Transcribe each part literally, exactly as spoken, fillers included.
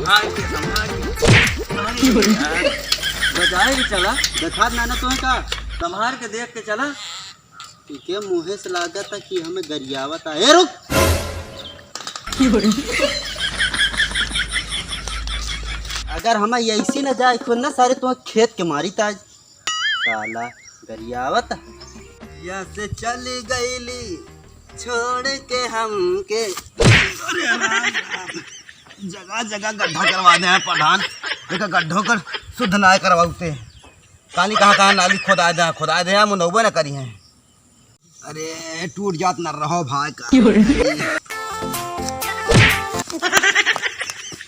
संभाल के, संभाल के। अरे यार, बजाए के चला, देखात ना ना तोहे का, संभाल के देख के चला। इके मुँहे से लागत है कि हमें गरियावत है। ए, रुक! अगर हमें ऐसी न जाए, तो ना सारे तुम्हें खेत के मारी ताज। साला गरियावत है। या से चली गईली छोड़ के हमके। अरे राम, जगह जगह गड्ढा करवा दे हैं प्रधान, देखा गड्ढों कर शुद्ध ना करवाते। काली कहाँ कहाँ नाली खोदा दे, खोदा दे, हम नौबे न करी हैं। अरे टूट जात न रहो भाई का।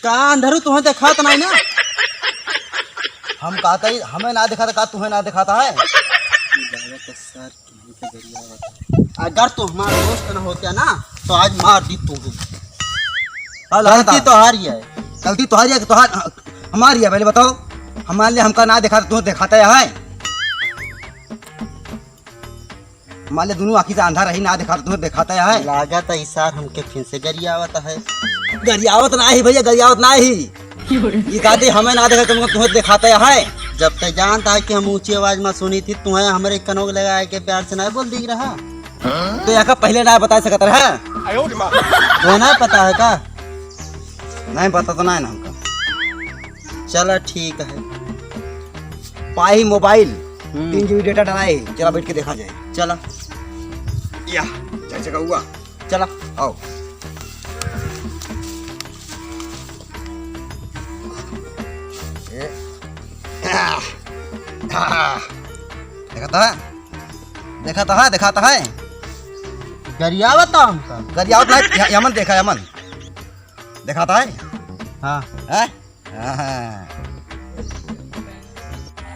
का अंधरू तुहें देखात नहीं ना? हम कहता ही हमें ना देखाता, का तुहें ना देखाता है? अगर तू हमारा दोस्त न होता ना तो आज मार दी तू। हाँ, गलती तो हारी है। गलती तो हारी है कि तोहार, हमारी है? पहले बताओ, हमारे लिए हमका ना देखाता, तुहें देखाता है? मान ले दोनों आँखी से अंधा रही, ना देखा तो तुम्हें देखाता है। लागत है ई सार हमके फिर से गरियावत है। गरियावत ना ही भैया, गरियावत ना ही। ये कहते हमें ना देखा तो तुम्हें देखाता है। जब तक जानता है कि हम ऊंची आवाज में सुनी थी, तुम्हें हमारे कनों के लगाए के प्यार से ना बोल दी रहा। तो यहाँ का पहले ना बता सकता रहा। वो ना पता है का? नहीं पता तो नहीं ना हमका। चला ठीक है। पाई मोबाइल, हम्म। तीन जीबी डेटा डलाए, चला बैठ के देखा जाए। चला। या, चार चक्का हुआ। चला। आओ। ए, आ, आ, देखा था? देखा था, देखा था है? गरियावत था हमका। गरियावत ना, या, यमन देखा, यमन। देखा था है? हाँ। हैं? हाँ।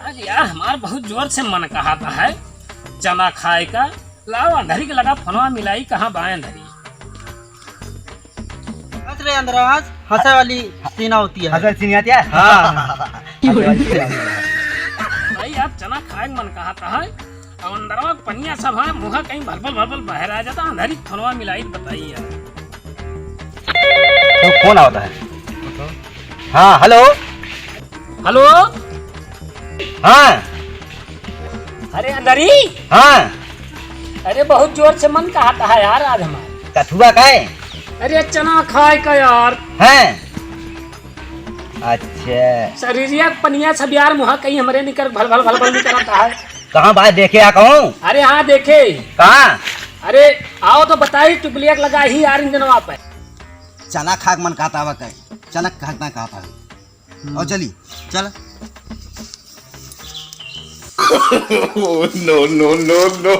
आज यार हमार बहुत जोर से मन कहत है चना खाए का। लाओ अंधरी के लगा फोनवा मिलाई, कहाँ बाएं अंधरी? हंस रे अंधरा, हंस, हंसे वाली सीना होती है। हंसे वाली सीना होती है? हाँ। भाई यार चना खाए के मन कहत है, और अंदरवा पनिया सब है, मुँह कहीं भलभल भलभल बहर आ जाता, अंधरी फोनवा मिलाई बताई यार। तो फोन आवता है। हाँ, हेलो। हेलो। हाँ। अरे अंदरी। हाँ। अरे बहुत जोर से मन कहत है यार आज हमार। कथुआ का है? अरे चना खाए का यार। हैं? अच्छा। शरीरिया के पनिया सब यार मुँह कहीं हमरे निकर भल भल भल भल निकरत है। कहाँ बात देखे आ कहूँ? अरे हाँ देखे। कहाँ? अरे आओ तो बताई, टुकलिया के लगा ही यार इंजनवा पे। चना खाक मन कहता हवा कहे, चना खाक ना कहता है। हम्म। और चली, चल। Oh, no, no, no, no।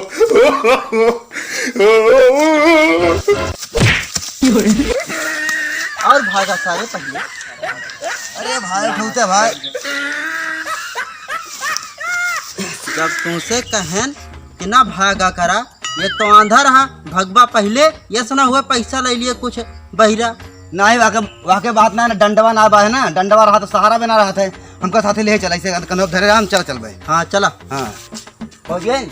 और भागा सारे पहिले। अरे भाई, ठूते भाई। जब तुमसे कहन कि ना भागा करा, ये तो आंधा रहा, भगवा पहिले, ये सुना हुआ पैसा ले लिए कुछ बहिरा। नाही, वाके, वाके बात ना, ना डंडवा ना बा है ना, डंडवा रहा तो सहारा भी ना रहत है। हमका साथे ले चला, ऐसे कनो धरे राम, चल, चल भाई। हाँ, चला। हाँ। पहुँच गए?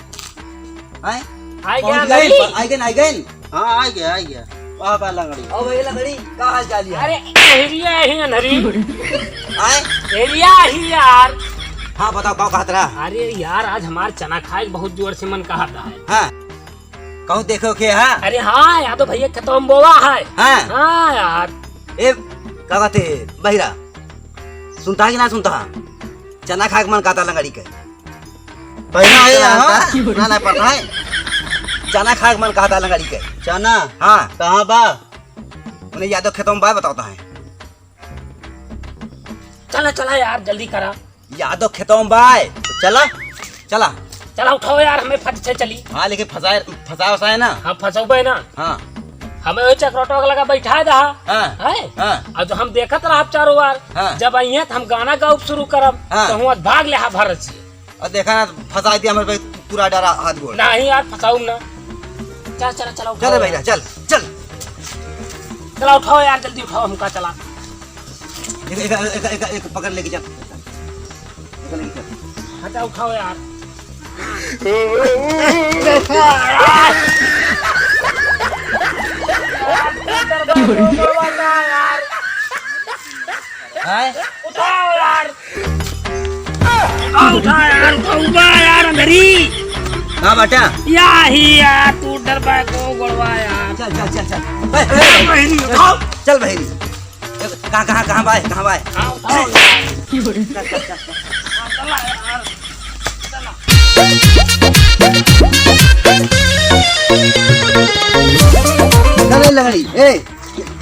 आए? आए पहुँच गए गए? भाई? आए गए, आए गए? हाँ, आए गए, आए गए। वाह, वाह, लंगड़ी। ओ भाई, लंगड़ी, का हाल चाल है? अरे, एरिया ही अंधरी। आए? एरिया ही यार। हाँ, बताओ, का कहत रहा? अरे यार, आज हमार चना खाए के बहुत जोर से मन कहत है। हाँ। कहूँ देखे ओखे, हाँ? अरे हाँ, यादव भैया खेतवा में बोवा है। हाँ। हाँ यार। ए, का कहते, बहिरा, सुनता है कि ना सुनता है? चना खाए के मन कहता लंगड़ी के। पहला है, चना हाँ? आता? ना, ना, पता है। चना खाए के मन कहता लंगड़ी के। चना? हाँ। कहाँ बा? उन्हें यादव खेतवा में बा, बताता है। चला, चला यार, जल्दी करा। यादव खेतवा में बाय। तो चला, चला। चला उठाओ यार, हमें फट से चली। हाँ, लेकिन फंसाए, फंसाए वसाए ना। हाँ, फंसौबे ना। हाँ। हमें वही चक्रोटवा के लगा बैठाए दहा। हाँ। है? हाँ। और जो हम देखत रहब चारों बार, हाँ। जब आइए तो हम गाना गाउब शुरू करब, हाँ। तो हुआं भाग ले हा भरत से। और देखा ना, फंसा दिया हमारे पे पूरा डरा हाथ गोड़। नहीं यार, फंसाऊ ना। चल, चल, चल, उठाओ चल भैया, यार। चल, चल। चला उठाओ यार, जल्दी उठाओ, हमका चला। एक, एक, एक, एक, एक पकड़ लेके चल। पकड़ लेके चल। हटा, उठाओ यार। उबा यार अंधरी। का बाटा? या ही यार, तू डर बा को गोड़वा यार। चल, चल, चल, चल। ए, ए, चल बहिरी, चल, उठाओ। चल बहिरी। कहाँ, कहाँ, कहाँ बा, कहाँ बा? हाँ, उठाओ यार। चल, चल, चल, चल। हाँ, चला यार। चला। चल, ए लंगड़ी, ए।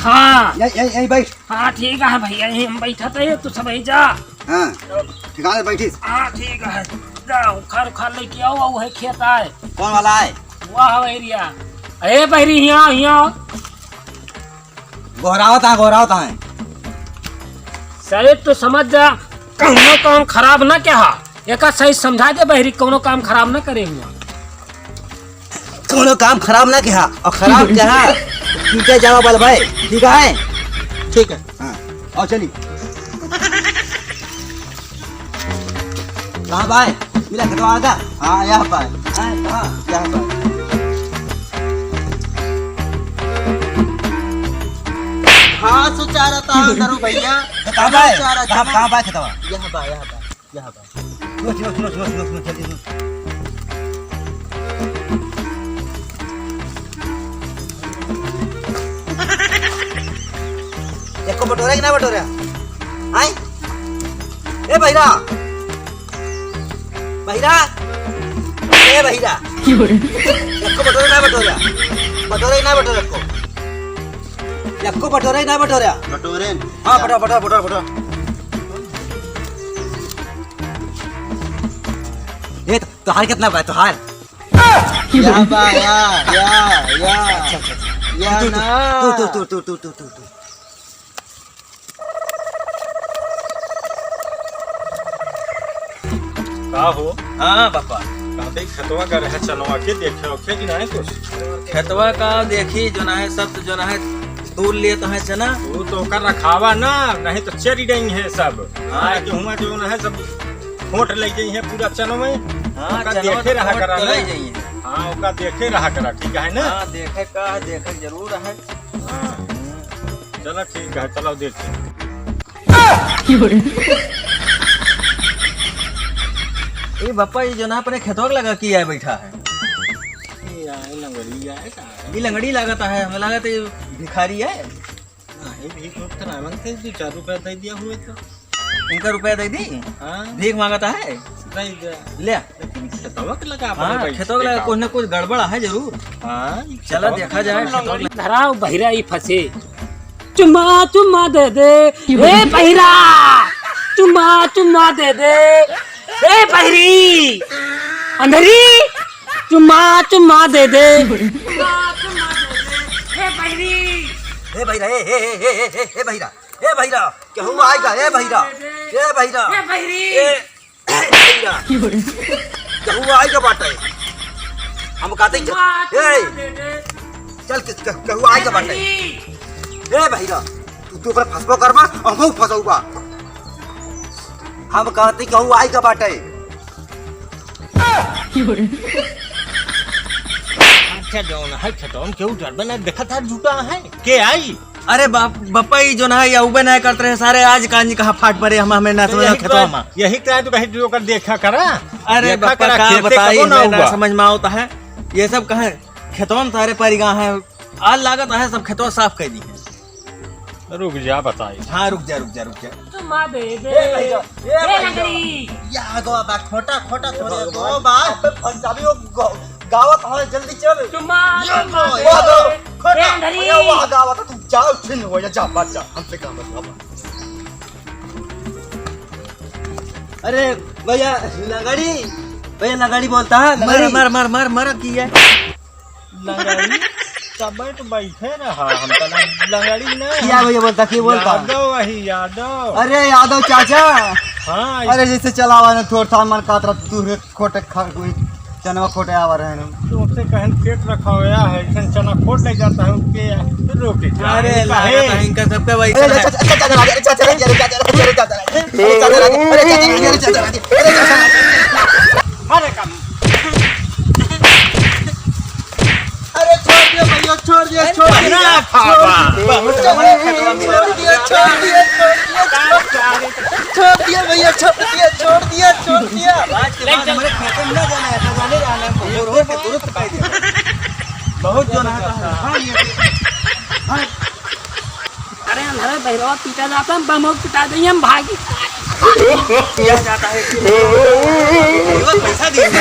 हाँ। यही, यही, यही बैठ। हाँ, ठीक है भैया, यही हम बैठा थे, तू सब यही जा। हाँ, ठिकाने बैठिस। हाँ, ठीक है। जा, उखाड़, उखाड़ लेके आओ, वो है खेत आए। कौन वाला है? वाह, बहिरिया। ए, बहिरी, हियाँ, हियाँ। गोहरावत है, गोहरावत है। सही तो समझ जा, कौनो काम खराब ना किहा। एका सही समझा दे बहिरी, कौनो काम खराब ना करे हुआ। कौनो काम खराब ना किहा, और खराब किहा, पीटे जावा बल भाई, ठीक है? ठीक है। हाँ, और चली। कहाँ बा है? मिला खेतवा आगा? हाँ, यहाँ बा है। हाँ, हाँ, यहाँ बा है। घास उचारत है उधर भैया। तो कहाँ बा है? घास उचारत है कहाँ, ना? कहाँ बा है खेतवा? यहाँ बा, यहाँ बा, यहाँ बा। सुनो, सुनो, सुनो, सुनो, सुनो, सुनो, जल्दी सुनो। एको बटोरा कि ना बटोरा? आय? ए बहिरा! बहिरा! ए बहिरा! एको बटोरा ना बटोरा? बटोरा कि ना बटोरा एको? एको बटोरा कि ना बटोरा? बटोरेन। हाँ, बटोरा, बटोरा, बटोरा, बटोरा। ए, तो, तोहार कितना बा, तोहार? या बा, या, या, या। अच्छा, अच्छा, अच्छा। या तू, तू, ना। तू, तू। का हो? हाँ, बापा। कहते खेतवा का रहे चनवा के देखे ओखे कि नहीं कुछ? खेतवा का देखी, जो ना है, सब तो जो ना है, तोड़ लिए तो है चना। तू तो ओकर रखावा ना, नहीं तो चरी गई है सब। हाँ। आज हुआ जो ना है, सब खोट ले गई है पूरा चनवे। हाँ, ओका चनवा देखे तो रहा खोट करा तो ना। ले गई है। हाँ, ओका देखे रहा करा, ठीक है ना? हाँ, देखे का, देखे जरूर है। हाँ। चलो ठीक है, चलो देखते हैं। ए बापा, ये जो ना अपने खेतवा के लगा किया है बैठा है। ये आए लंगड़ी आए का? ये लंगड़ी लागत है, हमें लागत है ये भिखारी है। हाँ, ये भी तो इतना मन से दो चार रुपया दे दिया हुए तो। इनका रुपया दे दी? हाँ। भीख मांगता है? दे दे। ले। लेकिन खेतवा के लगा अपने हाँ, भाई खेतवा के लगा, देखा। कुछ ना कुछ गड़बड़ है जरूर। हाँ, ये चला खेतवा देखा के जाए, लगा। खेतवा के लगा। धराओ बहिरा ई फंसे। चुम्मा, चुम्मा दे दे। ए बहिरा! चुम्मा, चुम्मा दे दे। ए बहिरी! अंधरी! चुम्मा, चुम्मा दे दे। चुम्मा, चुम्मा दे दे। ए बहिरी! ए बहिरा, ए, ए, ए बहिरा। ए बहिरा, केहू आइगा, ए बहिरा, ए बहिरा, ए बहिरी। ए, ए बहिरा, केहू आइगा बाटे। हम कहते ज-, ए, चल के, के-, केहू आइगा बाटे। ए बहिरा, तू, तू ओकरा फंसबो करबा, हमहू फंसौबा। हम कहते केहू आइगा बाटे। अच्छा, जौन है खेतौन केहू डरबे ना, देखत है झूठा है, के आई? अरे बाप, बप्पा, ई जोन है, या उबे नहीं करत रहे सारे, आज कांजी कहाँ फाट परे, हम, हमें ना तो समझ यही खेतवा तो, में। यही तो है, तो कहीं तू ओकर देखा करा। अरे देखा बप्पा, करा, का खेते बताई, कबो ना हमें ना हुआ। समझ में आवत है। ये सब कहे खेतवा में सारे परिगा है, आज लागत है सब खेतवा साफ कर दी है। रुक जा, बताई। हाँ, रुक जा, रुक जा, रुक जा। चुम्मा दे दे। ए भैया, ए ए भैया। लंगड़ी। या गवा बा, खोटा, खोटा, ए खोटा, भगवान। गवा बा। अबे पंजाबी वो ग-, गावत है, जल्दी चल। चुम्मा, ये चुम्मा तो, दे। वाह, दो, खोटा। ए अंधरी। भैया, वाह, गावत है, तू जाओ, छिन हो जा, जा, बात जा, हमसे काम मत, काम। अरे भैया, लंगड़ी, भैया, लंगड़ी बोलता है, मर, लंगड़ी। मर, मर, मर, मर, की है? लंगड़ी, तबे तो बैठे रहा, हम तो लंगड़ी नहीं। क्या भैया बोलता, क्या बोलता? यादव वही, यादव। अरे यादव चाचा। हाँ। अरे जैसे चलावा ना, थोड़ा सा मन कात रहा, तू रे खोटे खा, कोई चनवा खोटे आवा रहे ना। तो उनसे कहन पेट रखा हुआ है, इसन चना खोट ले जाता है, उनके रोके जा। अरे काहे? लागत है इनका सबका वही अरे है। चाचा, चाचा, चाचा, अरे चाचा, अरे चाचा, अरे चाचा, अरे चाचा, अरे चाचा, अरे चाचा, अरे चाचा, अरे चाचा। अरे कम। अरे छोड़ दिया भैया, छोड़ दिया, छोड़ दिया। अरे बाबा। छोड़ दिया, छोड़ दिया, छोड़ दिया, छोड़ दिया। छोड़ दिया भैया, छोड़ दिया, छोड़ दिया, छोड़ दिया। आज के बाद हमारे खेते में ना जाना है, ना जाने जाना है, हमको रोड रोड पे दुरुस्त कर दिया। बहुत जो ना है, हाँ, ये हाँ। अरे अंधारा बहिरवा पीटा जाता, हम बमोक पिटा देंगे, हम भागी। किया जाता है कि पैसा दीजिए।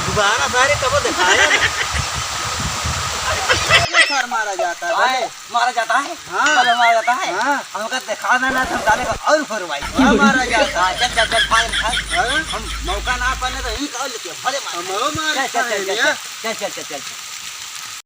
दोबारा सारे कब दिखाया ना। ये सर मारा जाता है, हाँ। बोले। मारा जाता है? हाँ। बोले मारा जाता है? हाँ। हमका दिखा देना, तो हम साले को और फरवाई। हाँ, मारा जाता है। हाँ, चल, चल, चल, फाड़, फाड़। हाँ। हम मौका ना पाने तो यहीं का लेके भले मार। हम और मार चल, चल, चल, खाएंगे, चल, हाँ। चल, चल, चल, चल, चल।